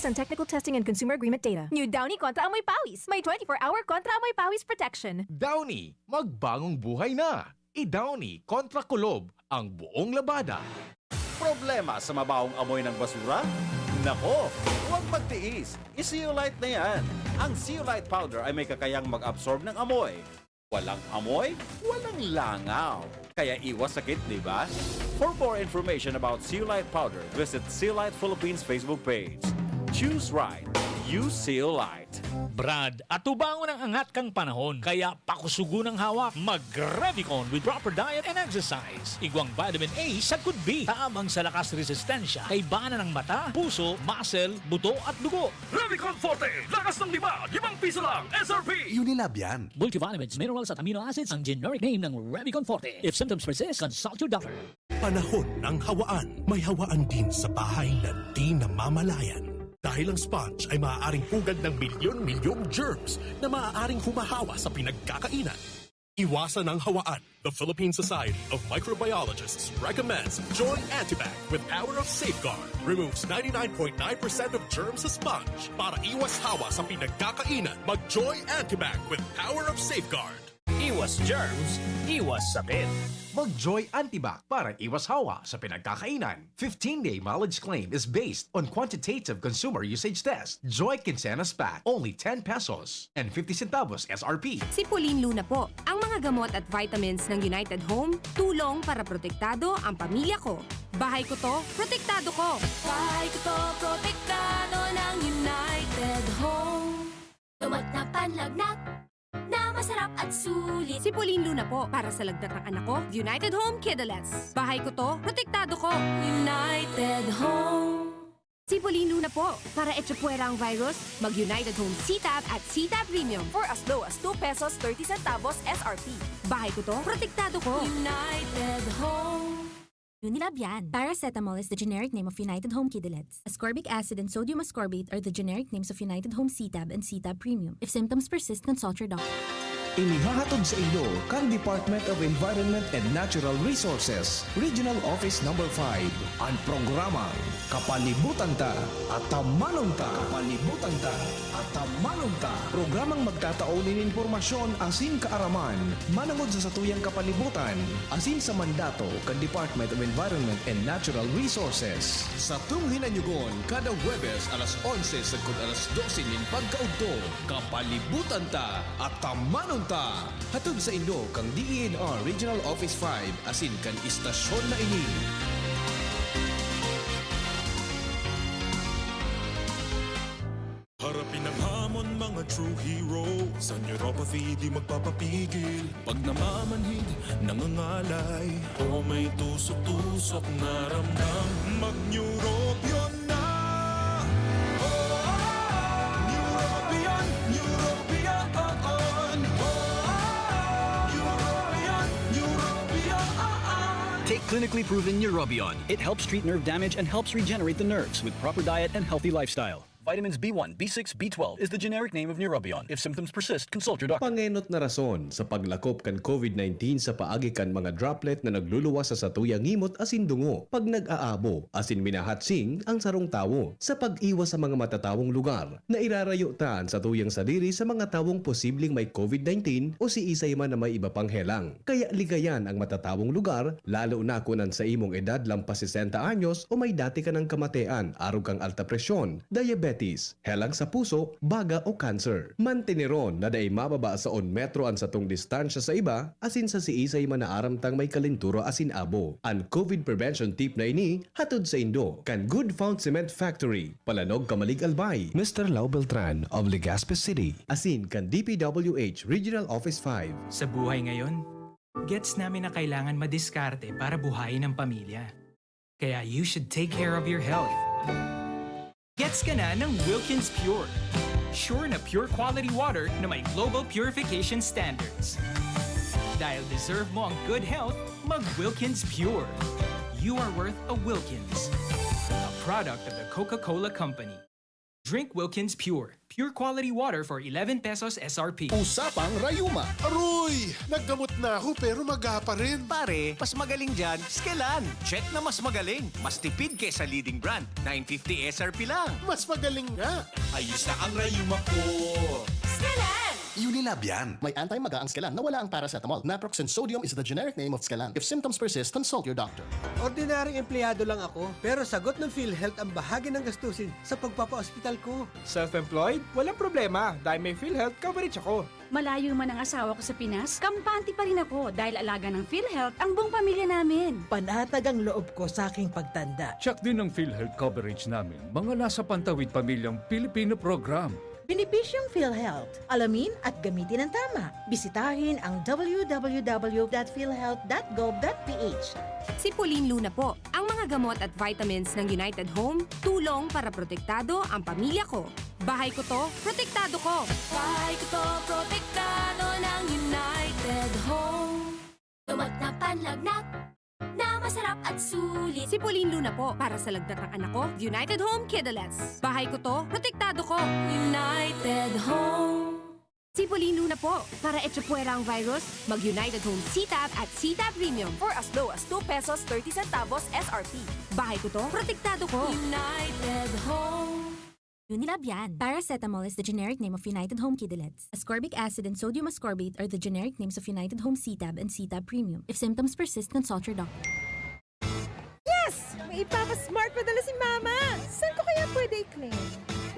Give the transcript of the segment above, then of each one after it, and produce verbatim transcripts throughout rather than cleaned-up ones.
on technical testing and consumer agreement data. New Downy kontra amoy pawis. May twenty-four hour kontra amoy pawis protection. Downy, magbagong buhay na! I-Downy kontra kulob ang buong labada. Problema sa mabahong amoy ng basura? Nako, huwag magtiis! I-Zeolite na yan! Ang Zeolite Powder ay may kakayang mag-absorb ng amoy. Walang amoy, walang langaw. Kaya iwas sakit, di ba? For more information about Zeolite Powder, visit Zeolite Philippines Facebook page. Choose right. Use Zeolite. Brad, atubangon ang angat kan panahon, kaya pakusugon ang hawak. Mag-Revicon with proper diet and exercise. Igwang vitamin A sagkod B, tabang sa lakas resistensya, kaibanan ng mata, puso, muscle, buto at dugo. Revicon Forte, lakas ng lima, limang piso lang, S R P! Unilab yan. Multivitamins, minerals at amino acids ang generic name ng Revicon Forte. If symptoms persist, consult your doctor. Panahon ng hawaan. May hawaan din sa bahay na di namamalayan. Dahil ang sponge ay maaaring pugad ng milyon-milyong germs na maaaring humahawa sa pinagkakainan. Iwasan ang hawaan. The Philippine Society of Microbiologists recommends Joy Antibac with Power of Safeguard. Removes ninety-nine point nine percent of germs sa sponge. Para iwas hawa sa pinagkakainan, mag Joy Antibac with Power of Safeguard. Iwas germs, iwas sakit. Mag Joy Antibac para iwas hawa sa pinagkakainan. Fifteen-day mileage claim is based on quantitative consumer usage test. Joy Quincenas Pack, only ten pesos and fifty centavos S R P. Si Pauline Luna po. Ang mga gamot at vitamins ng United Home, tulong para protektado ang pamilya ko. Bahay ko to, protektado ko. Bahay ko to, protektado ng United Home. Tumat na panlagnat na masarap at sulit. Si Pauline Luna po, para sa lagnat ng anak ko, United Home Kidalets. Bahay ko to, protektado ko. United Home. Si Pauline Luna po, para echapuwera ang virus, mag United Home C-Tab at C-Tab Premium. For as low as two pesos thirty centavos S R P. Bahay ko to, protektado ko. United Home. Unilab yan. Paracetamol is the generic name of United Home Kidilets. Ascorbic acid and sodium ascorbate are the generic names of United Home C-Tab and C-Tab Premium. If symptoms persist, consult your doctor. Inihahatod sa inyo kan Department of Environment and Natural Resources, Regional Office Number five, an programang Kapalibutan Ta, Atamanon Ta. Kapalibutan Ta, Atamanon Ta. Programang magtatao nin impormasyon asin kaaraman manongod sa satuyang kapalibutan asin sa mandato kan Department of Environment and Natural Resources. Satong hinanyugon kada Huwebes alas onse sagkod alas dose nin pagkaudto. Kapalibutan Ta, Atamanon Ta! Hatod saindo kan D E N R Regional Office five asin kan istasyon na ini. Harapin ang hamon, mga true heroes. Sa neuropathy, di magpapapigil. Pag namamanhid, nangangalay, o may tusok-tusok na ramdam, mag-Neurobion na! Oh, Neurobion, Neurobion, oh, oh. Oh, Neurobion, Neurobion, oh, oh. Take clinically proven Neurobion. It helps treat nerve damage and helps regenerate the nerves with proper diet and healthy lifestyle. Vitamins B one, B six, B twelve is the generic name of Neurobion. If symptoms persist, consult your doctor. Pangenot na rason sa paglakop kan COVID nineteen sa paagi kan mga droplet na nagluluwas sa satuyang ngimot asin dungo pag nag-aabo asin minahatsing ang sarong tawo. Sa pag-iwas sa mga matatawong lugar, nairarayo ta an satuyang sadiri sa mga tawong posibleng may COVID nineteen o siisay man na may iba pang helang. Kaya ligayan ang matatawong lugar, lalo na kun an sa imong edad lampas sesenta anyos o may dati ka nang kamatean arog kan alta presyon, diabetes, helang sa puso, baga o cancer. Manteneron na dai mababa sa un metro an satong distansya sa iba asin sa siisay man na aram tang may kalentura asin abo. An COVID prevention tip na ini hatod saindo kan Good Found Cement Factory, Palanog, Camalig, Albay, Mister Lau Beltran of Legazpi City, asin kan D P W H Regional Office five. Sa buhay ngayon, gets namin na kailangan madiskarte para buhayin ang pamilya. Kaya you should take care of your health. Gets ka na ng Wilkins Pure. Sure na pure quality water na may global purification standards. Dahil deserve mo ang good health, mag Wilkins Pure. You are worth a Wilkins. A product of the Coca-Cola Company. Drink Wilkins Pure. Pure quality water for eleven pesos S R P. Usapang Rayuma. Aroy! Naggamot na ako pero maga pa rin. Pare, mas magaling dyan, Skelan. Check na mas magaling. Mas tipid kesa leading brand. Nine fifty S R P lang. Mas magaling nga. Ayos na ang rayuma ko. Skelan! Unilab yan. May anti-maga ang Skelan na wala ang paracetamol. Naproxen sodium is the generic name of Skelan. If symptoms persist, consult your doctor. Ordinaryong empleyado lang ako, pero sagot ng PhilHealth ang bahagi ng gastusin sa pagpapaospital ko. Self-employed? Walang problema dahil may PhilHealth coverage ako. Malayo man ang asawa ko sa Pinas, kampante pa rin ako dahil alaga ng PhilHealth ang buong pamilya namin. Panatag ang loob ko sa aking pagtanda. Check din ang PhilHealth coverage namin, mga nasa Pantawid Pamilyang Pilipino Program. Benepisyong PhilHealth. Alamin at gamitin ang tama. Bisitahin ang w w w dot philhealth dot gov dot p h. Si Pauline Luna po. Ang mga gamot at vitamins ng United Home, tulong para protektado ang pamilya ko. Bahay ko to, protektado ko. Bahay ko to, protektado ng United Home. Gamot na panlagnat na masarap at sulit. Si Pauline Luna po, para sa lagnat ng anak ko, United Home Kidulets. Bahay ko to, protektado ko. United Home. Si Pauline Luna po, para echapuwera ang virus, mag-United Home C-Tab at C-Tab Premium. For as low as two pesos thirty centavos S R P. Bahay ko to, protektado ko. United Home. Unilab yan. Paracetamol is the generic name of United Home Kidulets. Ascorbic acid and sodium ascorbate are the generic names of United Home C-Tab and C-Tab Premium. If symptoms persist, consult your doctor. Yes! May ipapa-smart padala si Mama! Saan ko kaya pwede i-claim?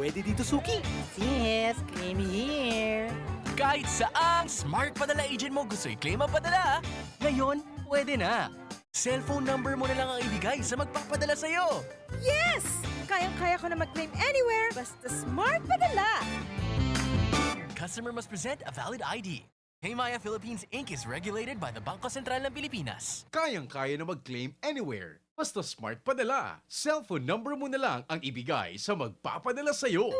Pwede dito, Suki. Yes, claim here. Kahit saang smart padala agent mo gusto i-claim ang padala, ngayon pwede na. Cellphone number mo na lang ang ibigay sa magpapadala sa'yo. Yes! Kayang-kaya ko na mag-claim anywhere basta smart padala! Customer must present a valid I D. Paymaya Philippines Inc is regulated by the Bangko Sentral ng Pilipinas. Kayang-kaya na mag-claim anywhere. Basta smart padala. Cellphone number mo na lang ang ibigay sa magpapadala sa'yo.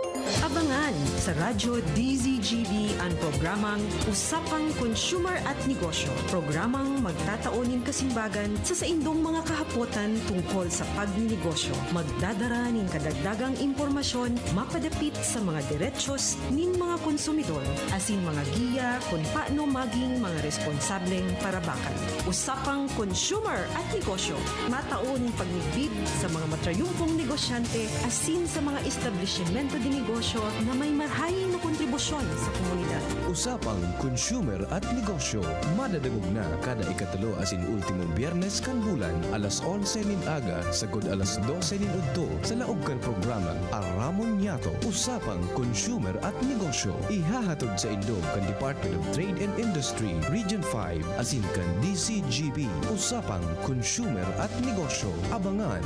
Abangan sa Radyo D Z G B ang programang Usapang Consumer at Negosyo. Programang magtatao nin kasimbagan sa saindong mga kahapotan tungkol sa pagninegosyo. Magdadara nin kadagdagang impormasyon mapadapit sa mga derechos nin mga konsumidor, asin mga giya kun paano maging mga responsableng parabakan. Usapang Consumer at Negosyo, matao nin pagmidbid sa mga matrayumpong negosyante asin sa mga establisimento de negosyo na may marahay na kontribusyon sa komunidad. Usapang Consumer at Negosyo, madadangog na kada ikatulo asin ultimong Biyernes kan bulan, alas onse nin aga sagkod alas dose nin udto, sa laog kan programang Aramon Niyato. Usapang Consumer at Negosyo, ihahatod saindo kan Department of Trade and Industry, Region five, asin kan D C G B. Usapang Consumer at Negosyo. Abangan!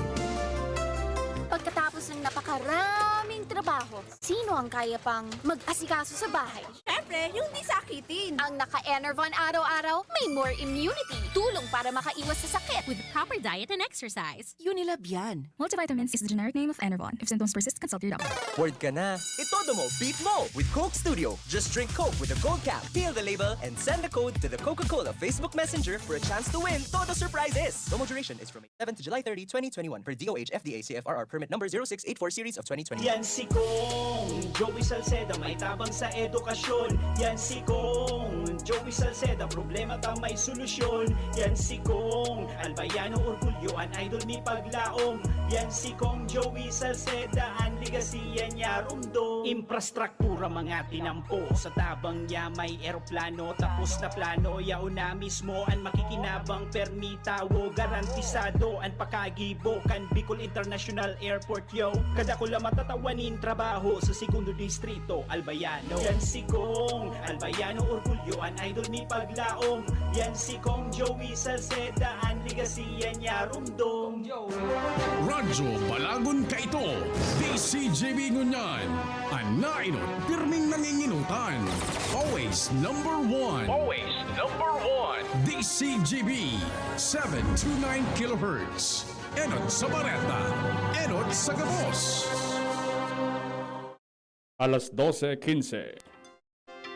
Pagkatapos ng napakaraming trabaho, sino ang kaya pang mag-asikaso sa bahay? Siyempre, yung di sakitin. Ang naka-Enervon araw-araw, may more immunity. Tulong para makaiwas sa sakit. With proper diet and exercise. Unilab yan. Multivitamins is the generic name of Enervon. If symptoms persist, consult your doctor. Bored ka na? Itodo mo, beat mo with Coke Studio. Just drink Coke with a gold cap, peel the label, and send the code to the Coca-Cola Facebook Messenger for a chance to win Todo Surprises. Promo duration is from seven to July thirty, twenty twenty-one, per D O H F D A C F R R permit number zero six eight four series of twenty twenty. Yan si Kong Joey Salceda, may tabang sa edukasyon. Yan si Kong Joey Salceda, problema ta may solusyon. Yan si Kong Albayano, orgulyo an idol mi paglaom. Yan si Kong Joey Salceda, an legacy yan niya rumdom. Infrastruktura mga tinampo, sa tabang niya may eroplano. Tapos na plano, yaon na mismo an makikinabang. Permi tawo, garantisado an pakagibo kan Bicol International Airport, yo. Kadakula matatawan nin trabaho sa Segundo Distrito, Albayano. Yan si Kong Albayano, orgulyo an idol mi paglaom. Yan si Kong Joey Salceda, an legacy yan niya rumdom. Radyo Balagon Kaito, D C G B Ngunyan, an naenot pirming nanginginutan. Always number one. Always number one. D C G B, seven two nine kilohertz. Enot sa Bareta, enot sa gabos. Alas dose quince.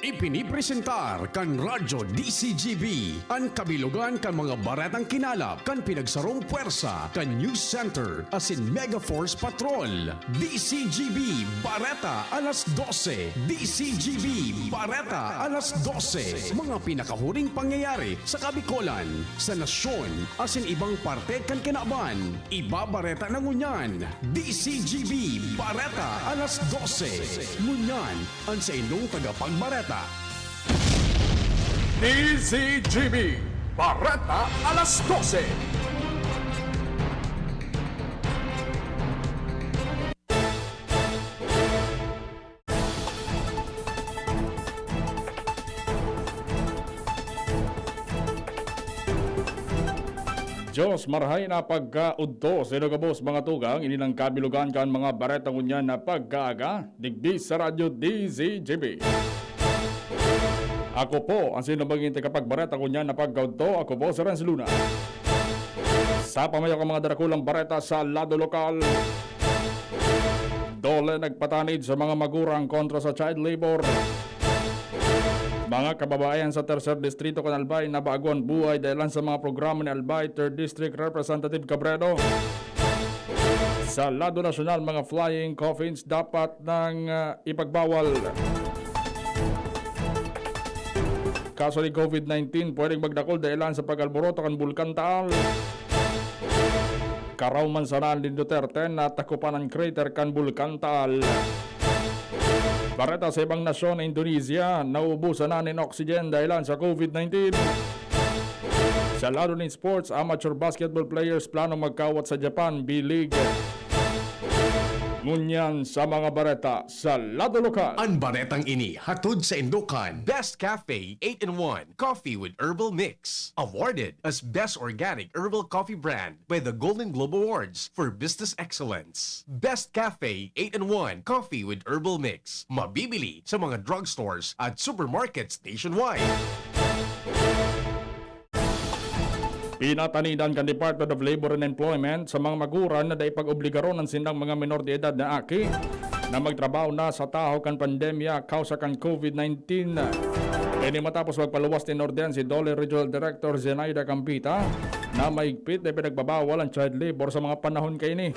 Ipinipresentar kan Radyo D C G B an kabilogan kan mga baretang kinalap kan pinagsarong pwersa kan News Center asin Mega Force Patrol. D C G B Bareta alas dose. D C G B Bareta alas dose. Mga pinakahuring pangyayari sa Kabikolan, sa nasyon, asin ibang parte kan kinaban. Ibabareta na ngunyan. D C G B Bareta alas dose. Ngunyan, an saindong tagapagbareta. D Z G B, Bareta alas dose. Diyos, marahay na pagkaudto sa inyo gabos, mga tugang. Ini lang kabilogan kan mga bareta ngunyan na pagkaaga, digdi sa Radyo D Z G B. Ako po ang sinubangin tagapagbareta ngunyan na pagkaudto. Ako po si Renz Luna. Sa pamayo kan mga darakulang bareta sa lado lokal, DOLE nagpatanid sa mga magurang kontra sa child labor. Mga kababayan sa Tercer Distrito kan Albay nabago an buhay dahelan sa mga programa ni Albay Third District Representative Cabredo. Sa lado nasyonal, mga flying coffins dapat nang, ah, ipagbawal. Kaso ni COVID nineteen pwedeng magdakol dahelan sa pag-alboroto kan Bulkan Taal. Karaw man sana ni Duterte na takopan an crater kan Bulkan Taal. Bareta sa ibang nasyon, Indonesia, nauubusan na nin oxygen dahelan sa COVID nineteen. Sa lado nin sports, amateur basketball players planong magkawat sa Japan B-League. Ngunyan sa mga bareta sa lado lokal. An baretang ini hatod sa indokan Best Cafe eight-in-one Coffee with Herbal Mix, awarded as Best Organic Herbal Coffee Brand by the Golden Globe Awards for Business Excellence. Best Cafe eight-in-one Coffee with Herbal Mix, mabibili sa mga drugstores at supermarkets nationwide. Pinatanidan kan Department of Labor and Employment sa mga magurang na dai pag-obligaron an sindang mga menor de edad na aki na magtrabaho na sa tahaw kan pandemya kausa kan COVID nineteen. Ini matapos magpaluwas nin orden si DOLE Regional Director Zenaida Campita na mahigpit na pinagbabawal ang child labor sa mga panahon kaini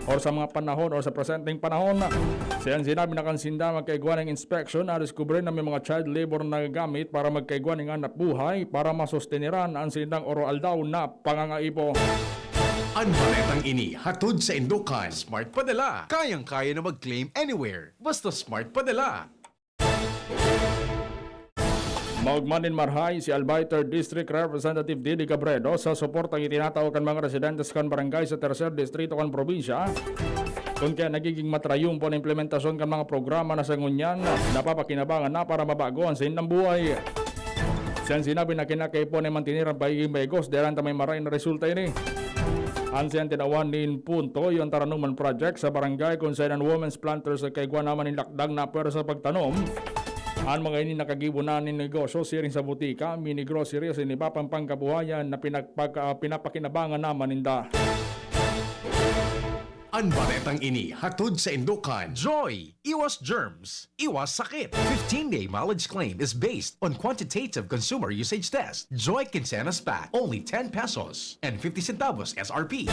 or sa mga panahon or sa presenteng panahon. Siya an sinabi na kan sinda magkaigwa nin inspeksyon, nadiskubre na may mga child labor na nagagamit para magkaigwa nin hanap buhay para masusteniran an sindang oro-aldaw na pangangaipo. An baretang ini hatod sa indokan Smart Padala. Kayang-kaya na mag-claim anywhere, basta Smart Padala. Maogma nin marahay si Albay Third District Representative Didi Cabredo sa suportang itinatao kan mga residentes kan barangay sa Tercer Distrito kan probinsya, kun kaya nagiging matrayumpo an implementasyon kan mga programa na sa ngunyan napapakinabangan na para mabago an sindang buhay. Siya an sinabi na kinakaipuhan na mantener an pagiging baygos dahil ta may maray na resulta ini. An saiyang tinawan nin punto, iyo an Taranuman Project sa barangay, kun saen an women's planters nagkaigwa naman nin lakdang na pwersa sa pagtanom. An mga ini nakagibo na nin negosyo siring sa butika, mini grocery, asin iba pang pangkabuhayan na pinagpag-, ah, pinapakinabangan naman ninda. An baretang ini hatod sa indokan Joy, iwas germs, iwas sakit. Fifteen-day mileage claim is based on quantitative consumer usage test. Joy Quincenas Pack, only ten pesos and fifty centavos S R P.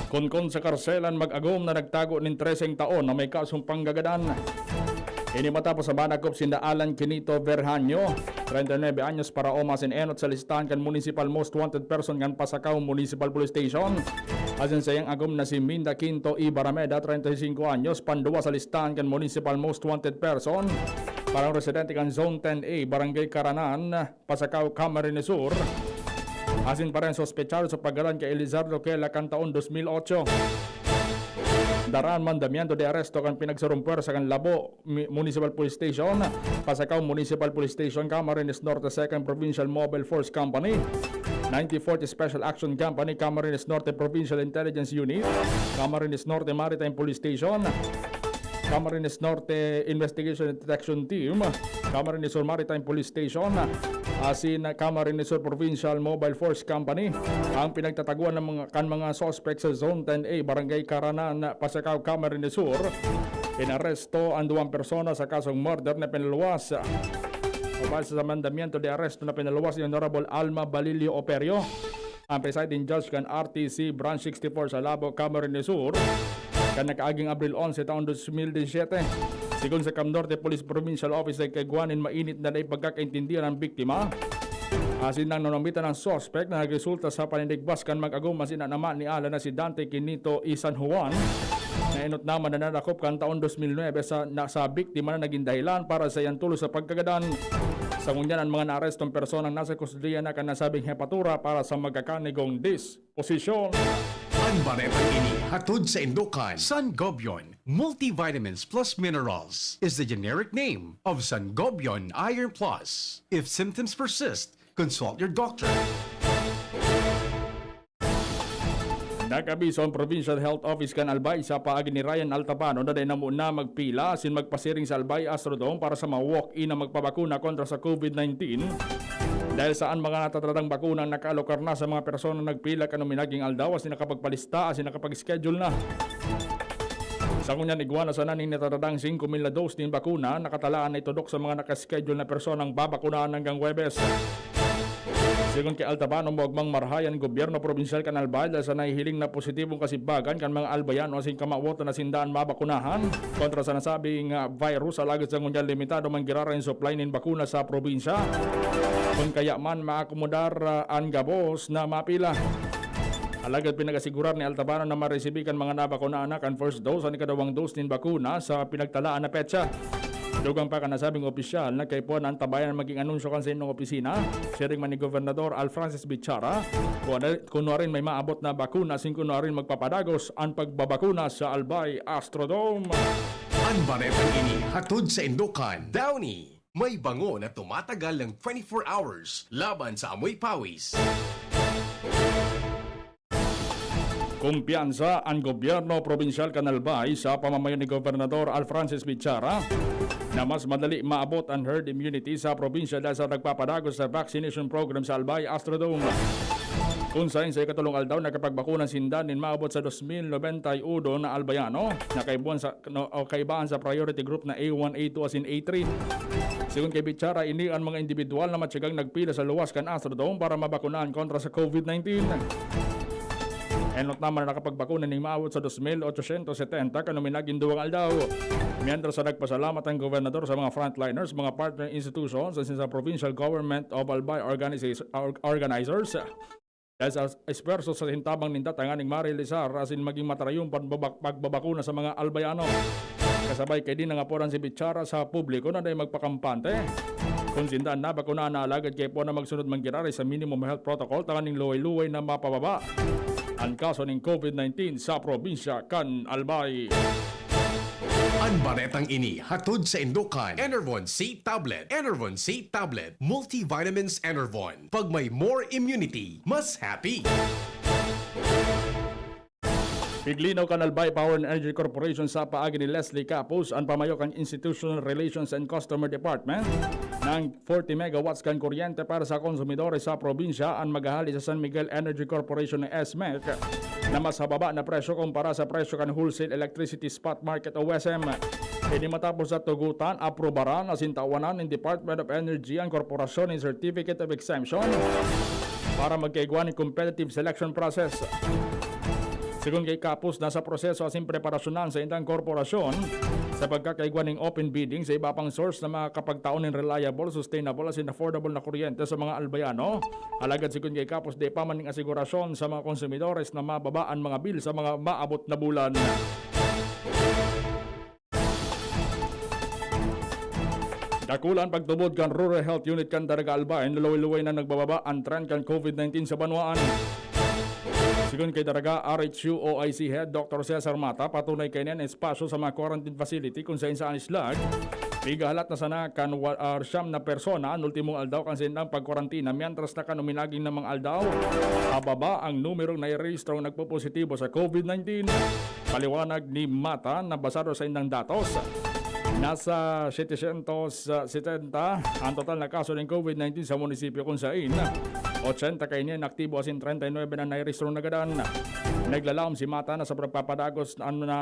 Kunkon sa karsel an mag-agom na nagtago nin treseng taon na may kasong panggagadan. Ini matapos sa manakop sinda Alan Kinito Verhanio, treinta y nueve anyos, paraoma asin enot sa listahan kan Municipal Most Wanted Person kan Pasacao Municipal Police Station. Asin saiyang agom na si Minda Quinto Ibarameda, treinta y cinco anyos, panduwa sa listahan kan Municipal Most Wanted Person, parang residente kan Zone ten A, Barangay Caranan, Pasacao, Camarines Sur. Asin parehong sospechado sa paggadan kay Elizardo Quela kan taon dos mil ocho. Daraan mandamiento de aresto kan pinagsarong pwersa kan Labo Mi-, Municipal Police Station, Pasacao Municipal Police Station, Camarines Norte Second Provincial Mobile Force Company, ninety-fourth Special Action Company, Camarines Norte Provincial Intelligence Unit, Camarines Norte Maritime Police Station, Camarines Norte Investigation and Detection Team, Camarines Sur Maritime Police Station, asin Camarines Sur Provincial Mobile Force Company ang pinagtataguan ng mga, kan mga suspect sa Zone ten A, Barangay Caranan, Pasacao, Camarines Sur. Inaresto ang duwang persona sa kasong murder na pinaluwas. O base sa mandamiento de aresto na pinaluwas ni Honorable Alma Balilio Operio, ang presiding judge kan R T C Branch sixty-four sa Labo, Camarines Sur, kan nakaaging Abril onse taon dos mil disisiyete. Sigon sa Cam Norte Police Provincial Office, nagkaigwa nin mainit na dai pagkakaintindihan ang biktima asin nang nanumbitan ang suspek na nagresulta sa paninigbas kan mag-agom asin an ama ni Alan na si Dante Quinito y San Juan, na enot naman na nadakop kan taon dos mil nuebe sa, na, sa biktima na naging dahilan para sa iyang tulos sa pagkagadan. Sa ngunyan, ang mga naarestong personang nasa kustodiya na kan nasabing hepatura para sa magkakanigong disposisyon. Ang baretang ini hatod sa Indokan. Sangobion Multivitamins Plus Minerals is the generic name of Sangobion Iron Plus. If symptoms persist, consult your doctor. Nag-abiso ang Provincial Health Office kan Albay sa paagi ni Ryan Altabano na dai na muna magpila asin magpasiring sa Albay Astrodome para sa mga walk-in na magpabakuna kontra sa COVID nineteen. Dahil sa an mga natatadang bakuna ang nakaalokar na sa mga personang nagpila kan uminaging aldaw asin nakapagpalista asin nakapag-schedule na. Sa ngunyan, igwa na sana nin natatadang singko mil na dose nin bakuna, nakatalaan na itudok sa mga naka-schedule na personang babakunahan hanggang Huwebes. Sigon ki Altabano, maogmang marahay an gobyerno probinsyal kan Albay dahil sa nahihiling na positibong kasimbagan kan mga Albayano asin kamawotan na sinda an mabakunahan kontra sa nasabing, ah, virus. Alagad sa ngunyan, limitado man giraray an supply nin bakuna sa probinsya. Kun kaya man, maakomodar, ah, an gabos na mapila. Alagad pinag-asigurar ni Altabano na maresibi kan mga nabakunaan na kan first dose an ikadawang dose nin bakuna sa pinagtalaan na petsa. Dugang pa kan nasabing opisyal, nagkaipuhan na antabayan an maging anunsyo kan saindong opisina, siring man ni Gobernador Alfrances Bichara, kun, kun nuarin may maabot na bakuna asin kun nuarin magpapadagos an pagbabakuna sa Albay Astrodome. An baretang ini hatod sa Indokan, Downy. May bango na tumatagal ng twenty-four hours laban sa amoy pawis. Kumpiyansa an gobyerno probinsyal kan Albay sa pamamayo ni Gobernador Alfrances Bichara na mas madali maabot an herd immunity sa probinsya dahil sa nagpapadagos sa vaccination program sa Albay Astrodome, kun saen sa ikatolong aldaw nakapagbakuna sinda nin maabot sa dos mil nobenta y uno na Albayano na kaibuhan sa, no, o kaibahan sa priority group na A one, A two asin A three. Sigon kay Bichara, ini an mga indibidwal na matyagang nagpila sa luwas kan Astrodome para mabakunahan kontra sa COVID nineteen. Enot naman na nakapagbakuna ning maabot sa dos mil ochocientos setenta kan uminagin duwang aldaw. Mientras sa nagpasalamat ang gobernador sa mga frontliners, mga partner institutions, asin sa Provincial Government of Albay organization, or-, organizers, dahil sa esfuerso sa sintabang ninda tanganing marealisar asin maging matarayong pagbabak-, pagbabakuna sa mga Albayano. Kasabay kaini, nangapodan si Bichara sa publiko na dai magpakampante kun sinda an nabakunahan na alagad kaipuhan na magsunod man giraray sa minimum health protocol tanganing luway-luway na mapababa an kaso nin COVID nineteen sa probinsya kan Albay. An baretang ini hatod sa Indokan, Enervon C Tablet, Enervon C Tablet, Multivitamins Enervon. Pag may more immunity, mas happy. Piglinaw kan Albay Power and Energy Corporation sa paagi ni Leslie Capus, an pamayo kan Institutional Relations and Customer Department, na an forty megawatts kan kuryente para sa konsumidores sa probinsya an maghahali sa San Miguel Energy Corporation na S M E C na mas hababa na presyo kumpara sa presyo kan wholesale electricity spot market o S M. Ini matapos sa tugotan, aprobaran asin tawanan nin Department of Energy an korporasyon nin Certificate of Exemption para magkaigwa nin competitive selection process. Sigon kay Capus, nasa proseso asin preparasyon na an saindang korporasyon sa pagkakaigwa nin open bidding sa iba pang source na makakapagtao nin reliable, sustainable asin affordable na kuryente sa mga Albayano. Alagad sigon kay Capus, dai pa man nin asigurasyon sa mga konsumidores na mababa an mga bill sa mga maabot na bulan. Dakula an pagtubod kan Rural Health Unit kan Daraga Albay, luway-luway na nagbababa an trend kan COVID nineteen sa banwaan. Sigon kay Daraga R H U O I C Head Doctor Cesar Mata, patunay kaini an espasyo sa mga quarantine facility kun saen sa Anislag, pigahalat na sana kan wa-, ah, siyam na persona an ultimong aldaw kan saindang pagkwarantina, mientras na kan uminaging na mga aldaw, hababa ang numerong nairehistrong nagpopositibo sa COVID nineteen. Paliwanag ni Mata na basado sa indang datos, nasa setecientos setenta ang total na kaso nin COVID nineteen sa munisipyo, kun sain ochenta kaini an aktibo asin treinta y nuebe na nairehistro na gadan. Naglalaom si Mata na sa pagpapadagos na, na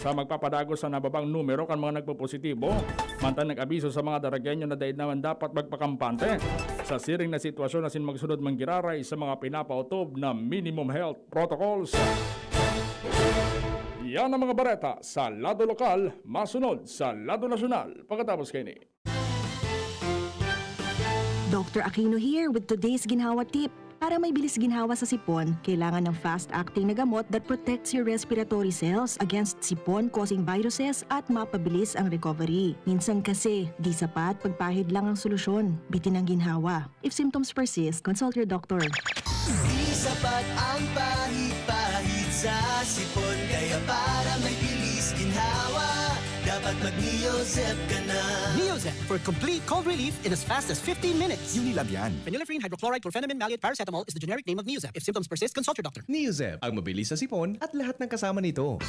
sa magpapadagos sa nababang numero kan mga nagpopositibo. Mantang nag-abiso sa mga Daragueño na dai naman dapat magpakampante sa siring na sitwasyon asin magsunod manggiraray sa mga pinapaotob na minimum health protocols. Yan ang mga bareta sa lado lokal, masunod sa lado nasyonal. Pagkatapos kaini. Doctor Aquino here with today's ginhawa tip. Para may bilis ginhawa sa sipon, kailangan ng fast-acting na gamot that protects your respiratory cells against sipon-causing viruses at mapabilis ang recovery. Minsan kasi, di sapat pagpahid lang ang solusyon. Bitin ang ginhawa. If symptoms persist, consult your doctor. Di sapat ang pahid-pahid sa sipon. Kaya para may bilis ginhawa, dapat mag-Neozep ka na. Neozep for complete cold relief in as fast as fifteen minutes. Unilab yan. Phenylephrine hydrochloride chlorphenamine maleate paracetamol is the generic name of Neozep. If symptoms persist, consult your doctor. Neozep, ang mabilis sa sipon at lahat ng kasama nito.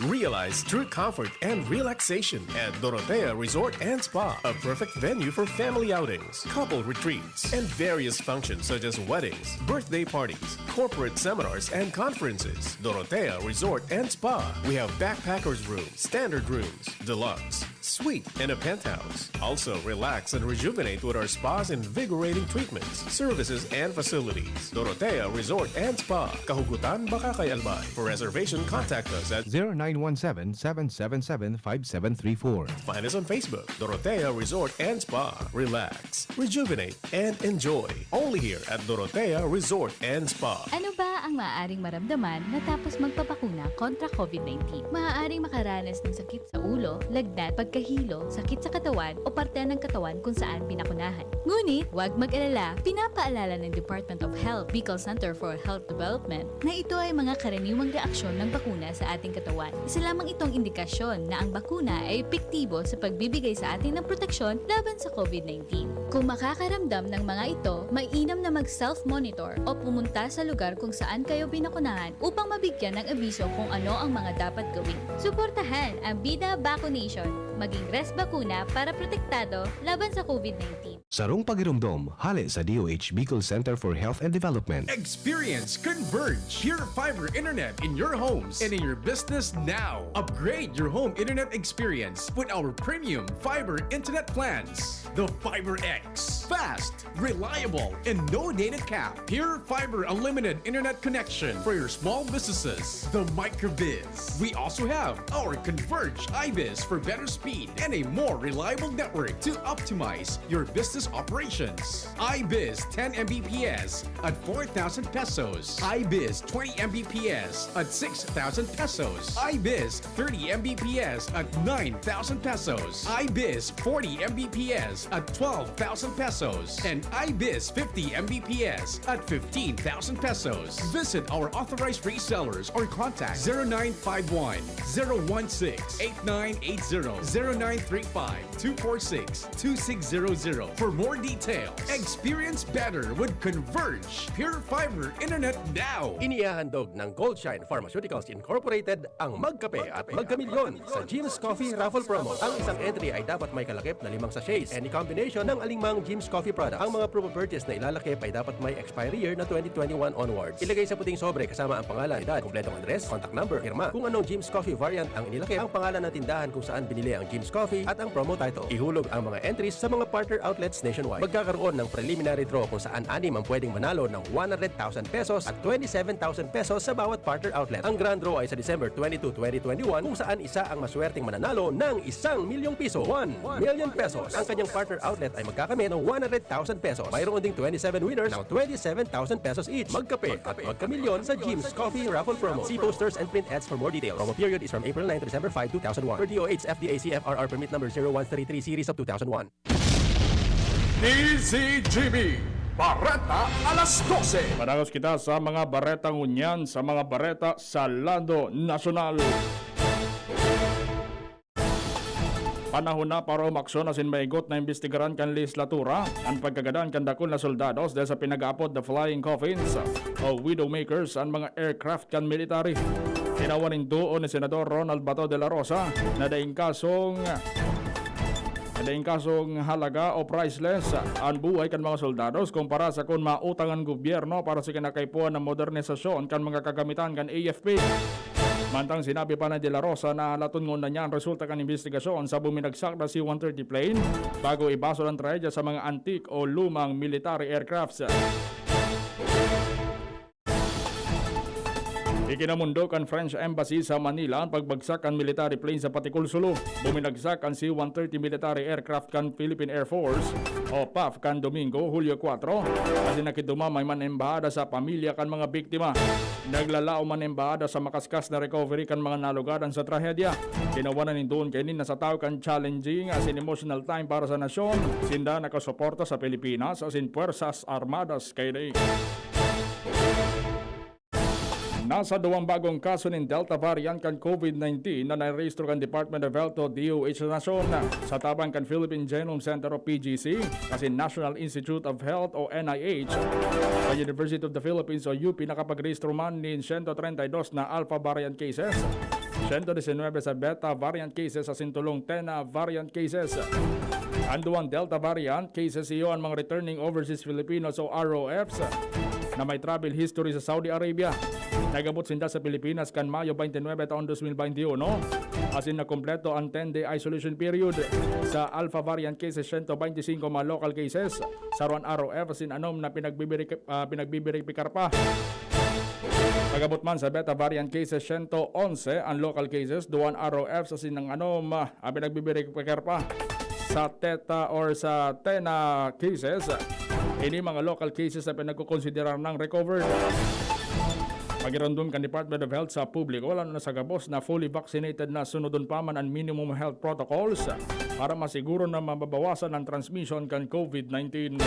Realize true comfort and relaxation at Dorotea Resort and Spa, a perfect venue for family outings, couple retreats, and various functions such as weddings, birthday parties, corporate seminars, and conferences. Dorotea Resort and Spa. We have backpackers room, standard rooms, deluxe, suite, and a penthouse. Also, relax and rejuvenate with our spa's invigorating treatments, services, and facilities. Dorotea Resort and Spa, Kahugutan, Bacacay, Albay. For reservation, contact us at zero nine one seven, seven seven seven, five seven three four. Find us on Facebook, Dorotea Resort and Spa. Relax, rejuvenate, and enjoy. Only here at Dorotea Resort and Spa. Ano ba ang maaaring maramdaman matapos magpabakuna kontra COVID nineteen? Maaaring makaranas ng sakit sa ulo, lagnat, pagkahilo, sakit sa katawan o parte ng katawan kung saan binakunahan. Ngunit, huwag mag-alala, pinapaalala ng Department of Health, Bicol Center for Health Development, na ito ay mga karaniwang reaksyon ng bakuna sa ating katawan. Isa lamang itong indikasyon na ang bakuna ay epektibo sa pagbibigay sa atin ng proteksyon laban sa COVID nineteen. Kung makakaramdam ng mga ito, mainam na mag-self-monitor o pumunta sa lugar kung saan kayo binakunahan upang mabigyan ng abiso kung ano ang mga dapat gawin. Suportahan ang Bida Vaccination. Maging Res Bakuna para protektado laban sa COVID nineteen. Sarong pagiromdom, hale sa D O H Bicol Center for Health and Development. Experience Converge Pure Fiber Internet in your homes and in your business now. Upgrade your home internet experience with our premium fiber internet plans. The Fiber X. Fast, reliable, and no data cap. Pure Fiber Unlimited Internet Connection for your small businesses. The Microbiz. We also have our Converge iBiz for better speed and a more reliable network to optimize your business operations. iBiz ten M B P S at four thousand pesos. iBiz twenty M B P S at six thousand pesos. iBiz thirty M B P S at nine thousand pesos. iBiz forty M B P S at twelve thousand pesos. And iBiz fifty M B P S at fifteen thousand pesos. Visit our authorized resellers or contact zero nine five one, zero one six, eight nine eight zero, zero nine three five, two four six, two six zero zero for more details. Experience better with Converge Pure Fiber Internet now. Inihahandog ng Goldshine Pharmaceuticals Incorporated ang Magkape at Magkamilyon sa Jim's Coffee Raffle Promo. Ang isang entry ay dapat may kalakip na limang sachets, any combination ng alingmang Jim's Coffee product. Ang mga proof of purchase na ilalakip ay dapat may expiry year na twenty twenty-one onwards. Ilagay sa puting sobre kasama ang pangalan, edad, kompletong address, contact number, pirma. Kung anong Jim's Coffee variant ang inilakip, ang pangalan ng tindahan kung saan binili ang Jim's Coffee at ang promo title. Ihulog ang mga entries sa mga partner outlets nationwide. Magkakaroon ng preliminary draw kung saan anim ang pwedeng manalo ng one hundred thousand pesos at twenty-seven thousand pesos sa bawat partner outlet. Ang grand draw ay sa December twenty-two, twenty twenty-one, kung saan isa ang maswerteng mananalo ng isang milyong piso, one million pesos. Ang kanyang partner outlet ay magkakamit ng one hundred thousand pesos. Mayroon ding twenty-seven winners ng twenty-seven thousand pesos each. Magkape at magkamilyon sa Jim's Coffee Raffle Promo. See posters and print ads for more details. Promo period is from April nine to December five, two thousand one. Per D O H F D A C F R R permit number zero one three three series of two thousand one. D Z G B, Bareta alas dose. Padagos kita sa mga bareta ngunyan, sa mga bareta sa lado nasyonal. Panahon na para umaksyon asin maigot na imbestigaran kan lehislatura an pagkagadan kan dakul na soldados dahil sa pinag-aapod na flying coffins o widowmakers an mga aircraft kan military. Tinawan nin duon ni Senador Ronald Bato de la Rosa na daing kasong na daing kasong halaga o priceless an buhay kan mga soldados kumpara sa kun mautang an gobyerno para sa kinakaipuhan na modernisasyon kan mga kagamitan kan A F P. Mantang sinabi pa ni De La Rosa na laton ngunyan niya ang resulta kan imbestigasyon sa buminagsak na C one thirty plane bago ibasol ang trahedya sa mga antique o lumang military aircrafts. Ikinamundo kan French Embassy sa Manila ang pagbagsak kan military plane sa Patikul, Sulu. Buminagsak an C one thirty military aircraft kan Philippine Air Force o PAF kan Domingo, Hulyo kwatro, asin nakidumamay man embahada sa pamilya kan mga biktima. Naglalaom man embahada sa makaskas na recovery kan mga nalugadan sa trahedya. Kinawan na nin duon kaini na sa tawo kan challenging asin emotional time para sa nasyon. Sinda nakasuporta sa Pilipinas asin Puwersas Armadas kaini. Nasa duwang bagong kaso nin Delta variant kan COVID nineteen na narehistro kan Department of Health o D O H sa nasyon. Sa tabang kan Philippine Genome Center o P G C, asin National Institute of Health o N I H, sa University of the Philippines o U P nakapagrehistro man nin siyento treinta y dos na Alpha variant cases, siyento disinwebe sa Beta variant cases asin tolong Thena variant cases. An duwang Delta variant cases iyo an mga returning overseas Filipinos o R O Fs na may travel history sa Saudi Arabia. Nag-abot sinda sa Pilipinas kan Mayo twenty-nine taon dos mil bainti uno, asin nakumpleto an ten-day isolation period. Sa Alpha variant cases, siyento bainti singko mga local cases, sarong R O F asin anom na pinagbibiriki-, ah, pinagbibiripikar pa. Pag-abot man sa Beta variant cases, siyento onse an local cases, duwang R O Fs asin ang anom, ah, ang pinagbibiripikar pa. Sa Theta or sa Thena cases, ini mga local cases na pinagkokonsiderar nang recovered. Pagiromdom kan Department of Health sa publiko, lalo na sa gabos na fully vaccinated na, sunodon pa man an minimum health protocols para masiguro na mababawasan ang transmission kan COVID nineteen.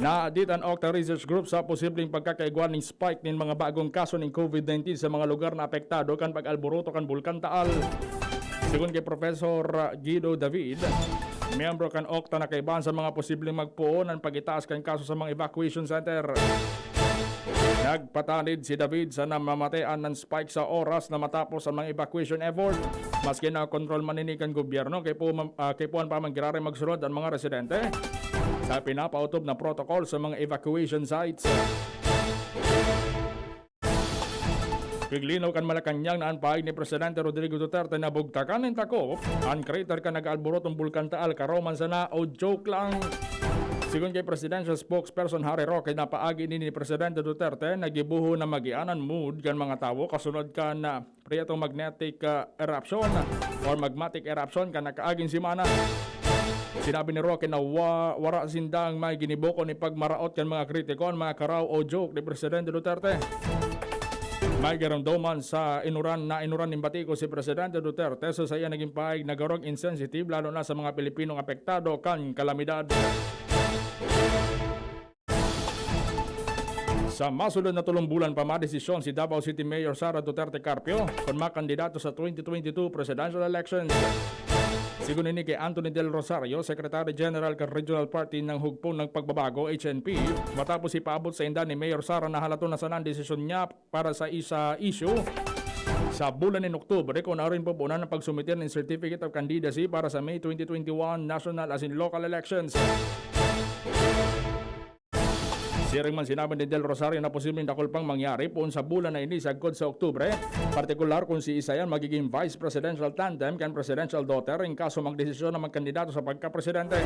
Naadit an Octa Research Group sa posibleng pagkakaigwa nin spike nin mga bagong kaso nin COVID nineteen sa mga lugar na apektado kan pag-alboroto kan Bulkan Taal. Sigon ki Professor Guido David, miyembro kan Octa, na kaibahan sa mga posibleng magpoon an pag-itaas kan kaso sa mga evacuation center. Nagpatanid si David sa namamatean ng spike sa oras na matapos ang mga evacuation effort. Maski nakontrol man ini kan gobyerno, kaipuhan, ah, kaipuhan pa man giraray magsunod ang mga residente sa pinapautob na protocol sa mga evacuation sites. Piglinaw kan Malacañang na an paagi ni Presidente Rodrigo Duterte na bugtakan nin takop an crater kan nag-aalborotong Bulkan Taal, karaw man sana o joke lang. Sigon ki Presidential Spokesperson Harry Roque, na paagi ini ni Presidente Duterte, nagibohon na magian an mood kan mga tawo kasunod kan, ah, Prieto magnetic, ah, eruption or magmatic eruption kan nakaaging semana. Sinabi ni Roque na wa-, wara sindang may ginibohon ni pagmaraot kan mga kritiko an mga karaw o joke ni Presidente Duterte. May giromdoman sa inuran na inuran nin batiko si Presidente Duterte sa saiya naging pahayag na garong insensitive, lalo na sa mga Pilipinong apektado kan kalamidad. Sa masunod na tolong bulan pa, madesisyon si Davao City Mayor Sara Duterte Carpio kun makandidato sa twenty twenty-two presidential elections. Sigon ini ki Anthony Del Rosario, Secretary General kan Regional Party ng Hugpong ng Pagbabago, H N P, matapos ipaabot sa inda ni Mayor Sara na halaton na sana an desisyon niya para sa isa issue sa bulan nin Oktubre, kun arin pupunan ang pagsumitir nin Certificate of Candidacy para sa May twenty twenty-one national asin local elections. Siring man, sinabi ni Del Rosario na posibleng dakul pang mangyari poon sa bulan na ini sagkod sa Oktubre, partikular kun siisay an magiging vice presidential tandem kan presidential daughter in kaso magdesisyon na magkandidato sa pagkapresidente.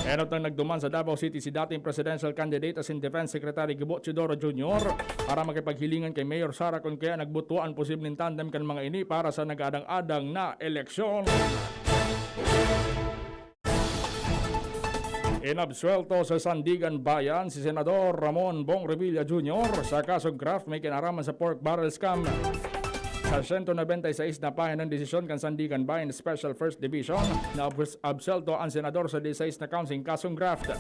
Enot nang nagduman sa Davao City si dating presidential candidate asin Defense Secretary Gibo Teodoro Junior para makipaghilingan kay Mayor Sara kun kaya nagbutwa an posibleng tandem kan mga ini para sa nag-aadang-adang na eleksyon. Inabsuelto sa Sandiganbayan si Senador Ramon Bong Revilla Junior sa kasong graft may kinaraman sa pork barrel scam. Sa siyento nobenta y seis na pahinang desisyon kan Sandiganbayan Special First Division, na abs-, absuelto an senador sa diseis na counts nin kasong graft.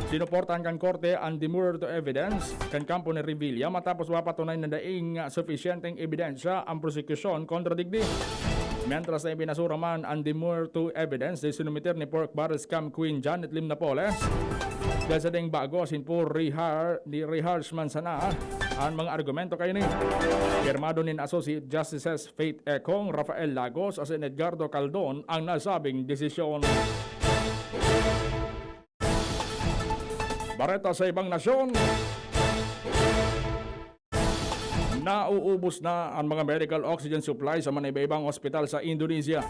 Sinuportahan kan korte an demurrer to evidence kan kampo ni Revilla matapos mapatunay na daing sufisyenteng ebidensya ang prosekusyon kontra digdi. Mientras na ibinasura man an demurrer to evidence na isinumeter ni pork barrel scam queen Janet Lim Napoles, dahil sa daing bago asin puro rehar-, ni-rehearse man sana an mga argumento kaini. Pirmado nin Associate Justices Faith Econg, Rafael Lagos asin Edgardo Caldon ang nasabing desisyon. Ito sa ibang nasyon, nauubos na ang mga medical oxygen supply sa mga iba-ibang ospital sa Indonesia.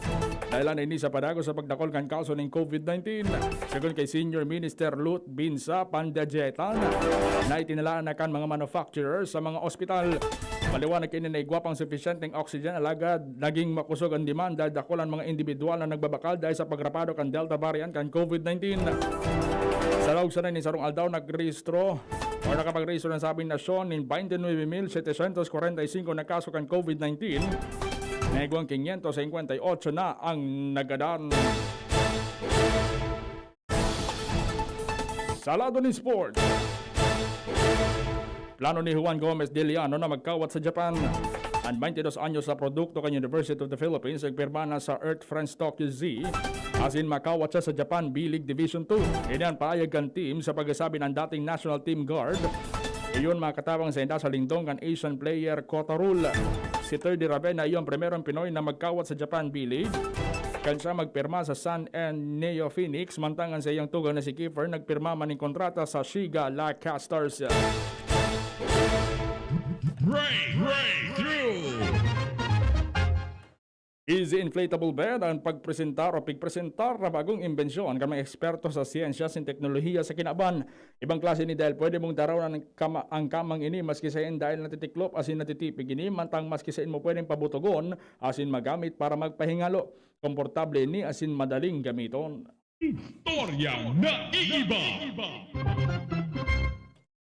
Dahilan ini sa padagos sa pagdakul kan kaso nin COVID nineteen. Segun kay Senior Minister Luhut Binsar Panjaitan, na itinalaan na kan mga manufacturer sa mga ospital. Maliwanag kaini na igwa pang sufisyenteng oxygen, alagad naging makusog ang demand dahil dakul an mga individual na nagbabakal dahil sa pagrapado kan Delta variant kan COVID nineteen. Sa laog sana nin sarong aldaw, nagrehistro o nakapagrehistro na sabing nasyon nin twenty-nine mil setecientos kwarenta y cinco na kaso kan COVID nineteen, na igwang quinientos cincuenta y ocho na ang nagadan. Sa lado nin sports, plano ni Juan Gomez de Liano na magkawat sa Japan. An twenty-dos anyos na produkto kan University of the Philippines nagpirma na sa Earth Friends Tokyo Z, asin makawat siya sa Japan B-League Division two. Ini an pahayag kan team sa pagkasabi ng dating national team guard. Iyon makatabang sa inda sa lindong kan Asian player quota rule. Si Thirdy Rabe na iyo ang primerong Pinoy na magkawat sa Japan B-League. Kan siya magpirma sa San N Neo Phoenix, mantang an sa iyang tugang na si Kiefer nagpirma man nin kontrata sa Shiga Lancasters. Break, breakthrough! Easy Inflatable Bed ang pagpresentar o pigpresentar na bagong imbensyon kan mga eksperto sa siyensya sin teknolohiya sa kinaban. Ibang klase ini dahil pwede mong daraw ang kama-, ang kamang ini maski sain dahil natitiklop asin natitipig ini, mantang maski sain mo pwedeng pabutogon asin magamit para magpahingalo. Komportable ini asin madaling gamiton. Istoryang naiiba.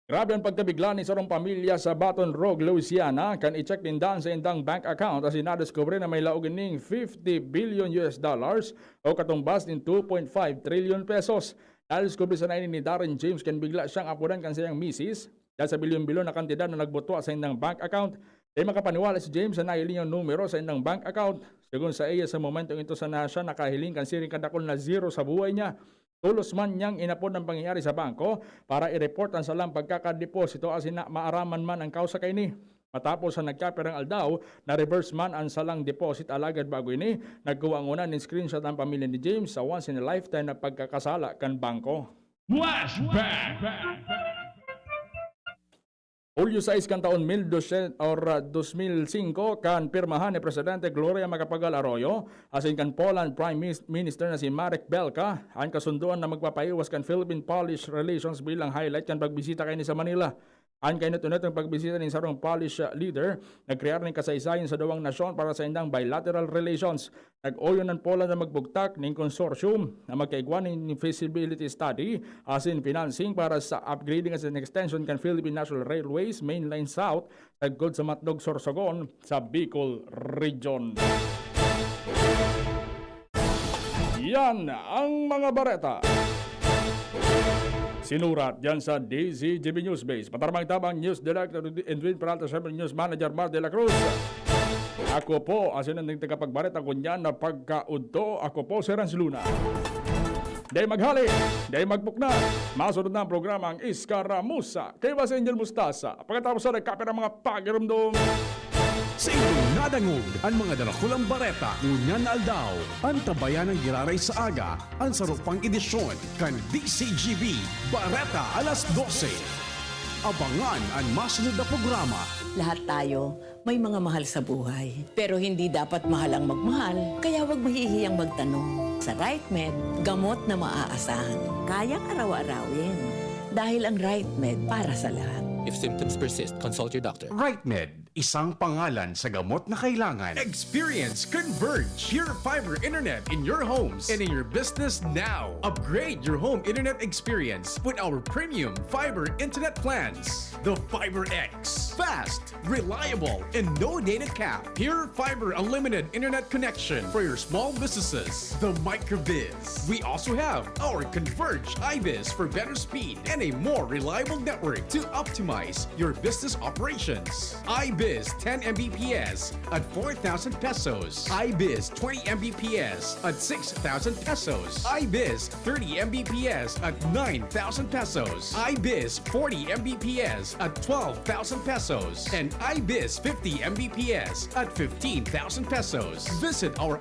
Grabe an pagkabigla nin sarong pamilya sa Baton Rouge, Louisiana, kan i-check ninda an saindang bank account asin nadiskubre na may laog ining fifty billion U S dollars o katumbas nin two point five trillion pesos. Nadiskubre sana ini ni Darren James kan bigla siyang apodan kan saiyang misis dahil sa bilyon-bilyon na kantidad na nagbutwa sa saindang bank account. Dai makapaniwala si James sa nahiling niyang numero sa saindang bank account. Segun saiya, sa momentong ito sana siya nakahiling kan siring kadakul na zero sa buhay niya. Tolos man niyang inapod an pangyayari sa bangko para i-report an salang pagkakadeposito asin na maaraman man an kausa kaini. Matapos an nagkapirang aldaw, na-reverse man an salang deposit, alagad bago ini, nagkuha ngona nin screenshot an pamilya ni James sa once in a lifetime na pagkakasala kan bangko. Flashback! Hulyo sais kan taon mil dosyen or, ah, dos mil singko, kan pirmahan ni Presidente Gloria Macapagal Arroyo asin kan Poland Prime Mis-, Minister na si Marek Belka an kasundoan na magpapaiwas kan Philippine-Polish relations bilang highlight kan pagbisita kaini sa Manila. An kainot-inot na pagbisita nin sarong Polish, ah, leader nagkrear nin kasaysayan sa duwang nasyon para sa indang bilateral relations. Nag-oyon an Poland na magbugtak nin konsorsyum na magkaigwa nin feasibility study asin financing para sa upgrading asin extension kan Philippine National Railways Mainline South sagkod sa Matnog, Sorsogon sa Bicol Region. Yan ang mga bareta. Sinurat diyan sa D Z G B News Base. Patarmang tabang News Director Edwin Peralta, siyempre News Manager Mar de la Cruz. Ako po, asin ang tagapagbareta kunyan na pagkaudto, ako po si Renz Luna. Dai maghali, dai magpukna. Masunod na ang programa ang Iskaramusa. Kay Boss Angel Mustasa. Pagkatapos na nagkapit ang mga pagirumdom. Sa inyong nadangog, ang mga darakulang bareta ngunyan na aldaw. Antabayan ang giraray sa aga, ang sarong pang-edisyon kan D Z G B Bareta alas dose. Abangan an masunod na programa. Lahat tayo may mga mahal sa buhay. Pero hindi dapat mahal ang magmahal, kaya huwag mahihiyang magtanong. Sa RightMed, gamot na maaasahan. Kayang araw-arawin. Dahil ang RightMed para sa lahat. If symptoms persist, consult your doctor. RightMed, isang pangalan sa gamot na kailangan. Experience Converge Pure Fiber Internet in your homes and in your business now. Upgrade your home internet experience with our premium fiber internet plans. The Fiber X. Fast, reliable, and no data cap. Pure Fiber Unlimited Internet Connection for your small businesses. The Microbiz. We also have our Converge iBiz for better speed and a more reliable network to optimize your business operations. iBiz ten M B P S at four thousand pesos. iBiz twenty M B P S at six thousand pesos. iBiz thirty M B P S at nine thousand pesos. iBiz forty M B P S at twelve thousand pesos. And iBiz fifty M B P S at fifteen thousand pesos. Visit our